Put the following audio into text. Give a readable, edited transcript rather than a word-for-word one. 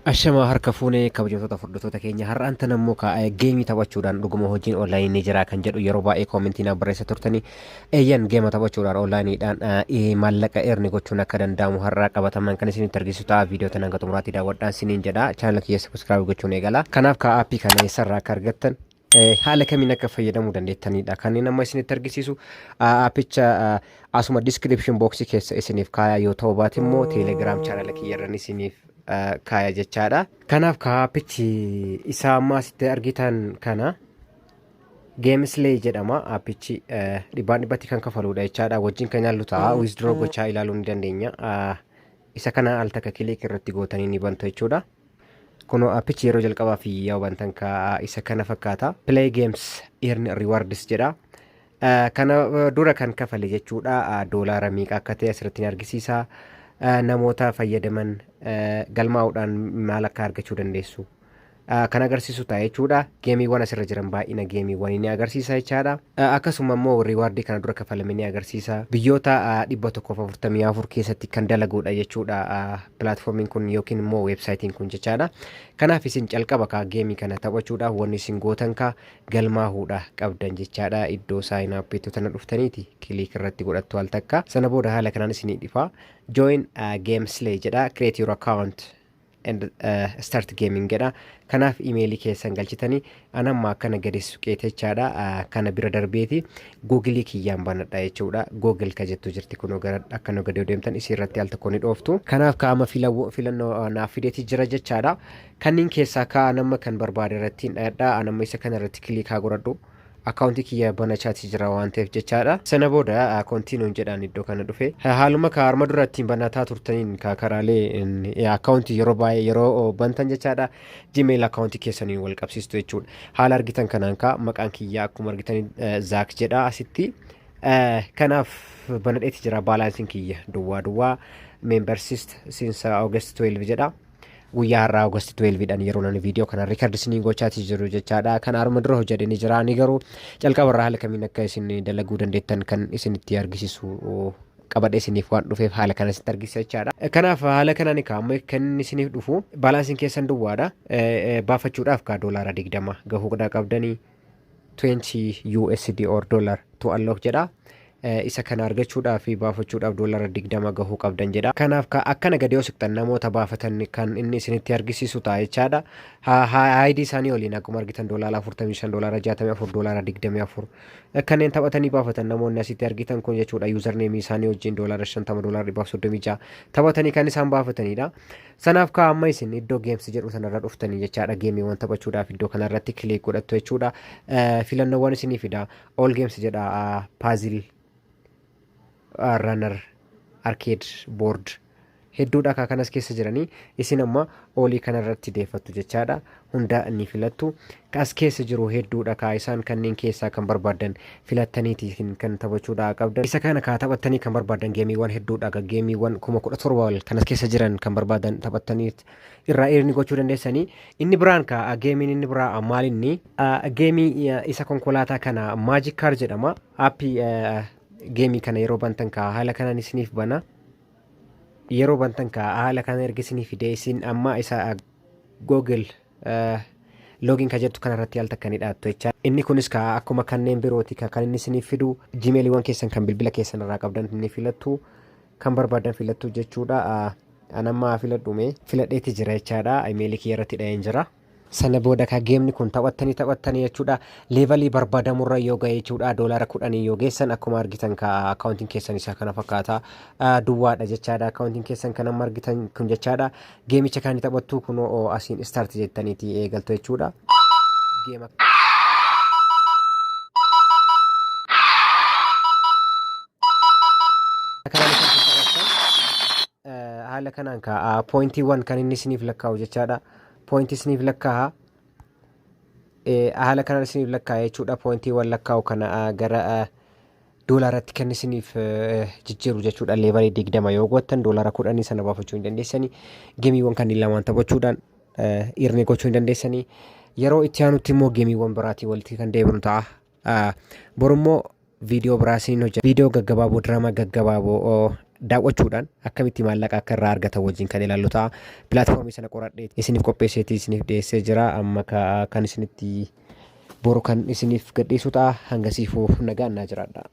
Ashamaa harka fuunee kabajamtoota hordoftoota keenya, har'aan tan ammoo game taphachuudhaan dhuguma hojiin online ni jira kan jedhu yeroo baay'ee comment naaf barreessa turtanii. Eeyyan, game taphachuudhaan onlineiidhaan maallaqa earn gochuun akka danda'amu har'aa qabataman kan isinitti argisiisu ta'a. Viidiyoo tan hanga xumuraatti daawwadhaan siniin jedha. Channel kiyya subscribe gochuun eegala. Kanaaf ka app kana eessarraa akka argattan, haala kamiin akka fayyadamuu dandeettanidha. Kanneen amma isinitti argisiisu appicha asuma description box keessa isiniif kaaya, yoo ta'u baate immoo Telegram channel kiyyarran isiniif kaaya jechaadha. Kanaaf ka appichi isaa amma asitti argitan kana Gameslay jedhama. Appichi dhibbaan dhibbatti kan kafaludha jechaadha. Wajjin kan yaallu ta'a. Withdraw gochaa ilaaluu ni dandeenya. Isa kana al takka click irratti gootanii ni bantu jechuudha. Kunoo appichi yeroo jalqabaa fi yoo bantan ka isa kana fakkaata. Play games, earn rewards jedha. Kana dura kan kafale jechuudha. Doolaara meeqa akka ta'e asirratti ni argisiisa. Namoota fayyadaman galmaa'uudhaan maal akka argachuu dandeessu kan agarsiisu ta'a jechuudha. Gameiiwwan asirra jiran baay'ina gameiiwwanii ni agarsiisa jechaadha. Akkasuma immoo reward kana dura kafalame ni agarsiisa. Biyyoota 144 keessatti kan dalagudha jechuudha. Platformiin kun yookiin immoo websiteiin kun jechaadha. Kanaaf isin calqaba kaa game kana taphachuudhaaf wanni isin gootan kaa galmaahuudha qabdan jechaadha. Iddoo sign upiitu tana dhuftaniiti click irratti godhattu al takka. Sana booda haala kanaan isinii dhifa. Join Gameslay jedha. Create your account and start gaming jedha. Kanaaf email keessan galchitanii anamma akkana gadi suqeete jechaadha. Kana bira darbeeti Google kiyyaan banadha jechuudha. Google ka jettu jirti kunoo gara akkana gadi deemtan isii irratti al tokko ni dhooftu. Kanaaf kaama filannoo naaf fideeti jira jechaadha. Kanneen keessaa kaa anamma kan barbaade irratti hin dhayadha. Anamma isa kana irratti click haa godhadhu. Account kiyya banachaati jira waan ta'eef jechaadha. Sana booda continueun jedhaan iddoo kana dhufe. Haaluma ka arma dura ittiin banataa turtaniin ka karaalee account yeroo baay'ee yeroo bantan jechaadha. Gmail account keessaniin wal qabsiistu jechuudha. Haala argitan kanaan ka maqaan kiyya akkuma argitan Zaak jedha asitti. Kanaaf banadheeti jira. Balanceiin kiyya duwwaa duwwaa, membership since August 12 jedha. Guyyaa har'aa August 12 dhaan yeroo nani viidiyoo kana record isiniin gochaati jiru jechaadha. Kan arma dura hojjedhe ni jira. Ani garuu calqaba irraa haala kamiin akka isin dalaguu dandeettan kan isinitti argisiisu qabadhe isiniif waan dhufeef haala kana isinitti argisiisa jechaadha. Kanaaf haala kanaan kaa'amee kan inni isiniif dhufu balanceiin keessan duwwaadha. Baafachuudhaaf kaa $20 gahuu qabdanii, 20 USD or dollar to unlock jedha. Isa kana argachuudhaaf fi baafachuudhaaf $20 gahuu qabdan jedha. Kanaaf akkana gadi yoo siqxan namoota baafatan kan inni isinitti argisiisu ta'a jechaadha. ID isaanii waliin akkuma argitan $45, $64, $24 kanneen taphatanii baafatan namoonni asitti argitan kun jechuudha. Username isaanii wajjin $50, $136 taphatanii kan isaan baafatanidha. Sanaaf kaa amma isin iddoo games jedhu sanarra dhuftanii jechaadha. Gameiiwwan taphachuudhaaf iddoo kanarratti click godhattu jechuudha. Filannoowwan isinii fida. All games jedha, puzzle, runner, arcade, board hedduudha akka kanas keessa jiranii. Isin amma all kanarratti deeffattu jechaadha. Hunda ni filattu. As keessa jiru hedduudha kaa isaan kanneen keessaa kan barbaadan filattaniiti kan taphachuudha qabdan. Isa kana kaa taphattanii kan barbaadan gameiiwwan hedduudha. Gameiiwwan 17,000 ol kanas keessa jiran kan barbaadan taphattanii irraa earn gochuu dandeessanii. Inni biraan kaa gameiin inni biraa maal inni game isa konkolaataa kana Magic Car jedhama. App game kana yeroo bantan kaa haala kanaan isiniif bana. Yeroo bantan kaa haala kana erga isinii fidee isin amma isa Google login ka jettu kanarratti al takka ni dhaattu jecha. Inni kunis ka akkuma kanneen birooti ka kan inni isiniif fidu Gmailiiwwan keessan kan bilbila keessan irraa qabdan ni filattu, kan barbaadan filattu jechuudha. Anammaa filadhume filadheeti jira jechaadha. Email kiyya irratti dhaheen jira. Sana booda ka gameni kun taphattanii taphattanii jechuudha. Level barbaadamurra yoo ga'e jechuudha. $10 yoo geessan akkuma argitan ka accountiin keessan isaa kana fakkaata. Duwwaadha jechaadha. Accountiin keessan kan amma argitan kun jechaadha. Gameicha kan taphattu kunoo asiin start jettaniiti eegaltu jechuudha. Game kanaan kan taphattan haala kanaan ka pointiiwwan kan inni isiniif lakkaa'u jechaadha. Point isiniif lakkaa'a. Haala kanaan isiniif lakkaa'a jechuudha. Pointiiwwan lakkaa'u kana gara doolaaratti kan isiniif jijjiiru jechuudha. Level 20 yoo goottan $10 sana baafachuu hin dandeessanii. Gameiiwwan kanneen lamaan taphachuudhaan earn gochuu hin dandeessanii. Yeroo itti aanutti immoo gameiiwwan biraatii walitti kan deebinu ta'a. Borummoo viidiyoo biraa isiniin hojjedha. Viidiyoo gaggabaaboo, diraamaa gaggabaaboo. daawwachuudhaan akkamitti maallaqa akka irraa argatan wajjin kan ilaallu ta'a. Pilaatfoormii sana qoradhee isiniif qopheesseetii isiniif dhiyeessee jira. Amma kan isinitti boru kan isiniif gadhiisu ta'a. Hangasiifuu nagaan naa jiraadha.